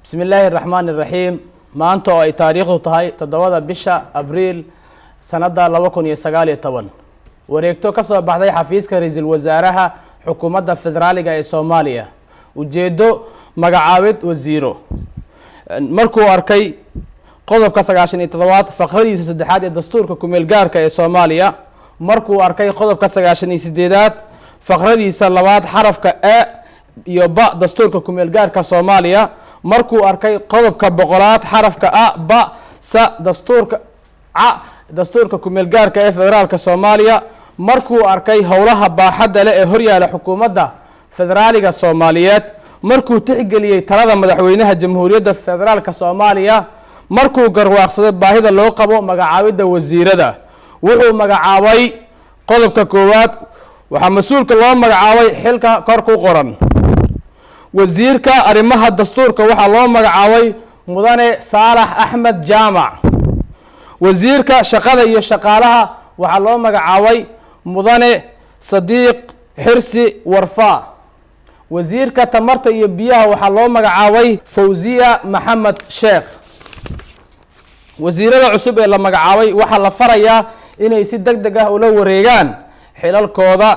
Bismi illaahi araxmaani iraxiim. Maanta oo ay taariikhdu tahay 7da bisha Abriil sanadda 2019, wareegto ka soo baxday xafiiska ra-iisul wasaaraha Xukuumadda Federaaliga ee Soomaaliya. Ujeeddo: magacaabid wasiiro. Markuu arkay qodobka 97aad faqradiisa saddexaad ee dastuurka kumeel gaarka ee Soomaaliya, markuu arkay qodobka 98aad faqradiisa labaad xarafka e iyo ba dastuurka kumeel gaarka Soomaaliya, markuu arkay qodobka 100aad xarafka a, ba, sa dastuurka ca dastuurka kumeel gaarka ee federaalka Soomaaliya, markuu arkay howlaha baaxadda leh ee horyaala Xukuumadda Federaaliga Soomaaliyeed, markuu tixgeliyey talada Madaxweynaha Jamhuuriyadda Federaalka Soomaaliya, markuu garwaaqsaday baahida loo qabo magacaabidda wasiirada, wuxuu magacaabay: qodobka koowaad, waxaa mas-uulka loo magacaabay xilka kor ku qoran. Wasiirka arrimaha dastuurka waxaa loo magacaabay Mudane Saalax Axmed Jaamac. Wasiirka shaqada iyo shaqaalaha waxaa loo magacaabay Mudane Sadiiq Xirsi Warfaa. Wasiirka tamarta iyo biyaha waxaa loo magacaabay Fawziya Maxamed Sheekh. Wasiirada cusub ee la magacaabay waxaa la farayaa inay si deg deg ah ula wareegaan xilalkooda.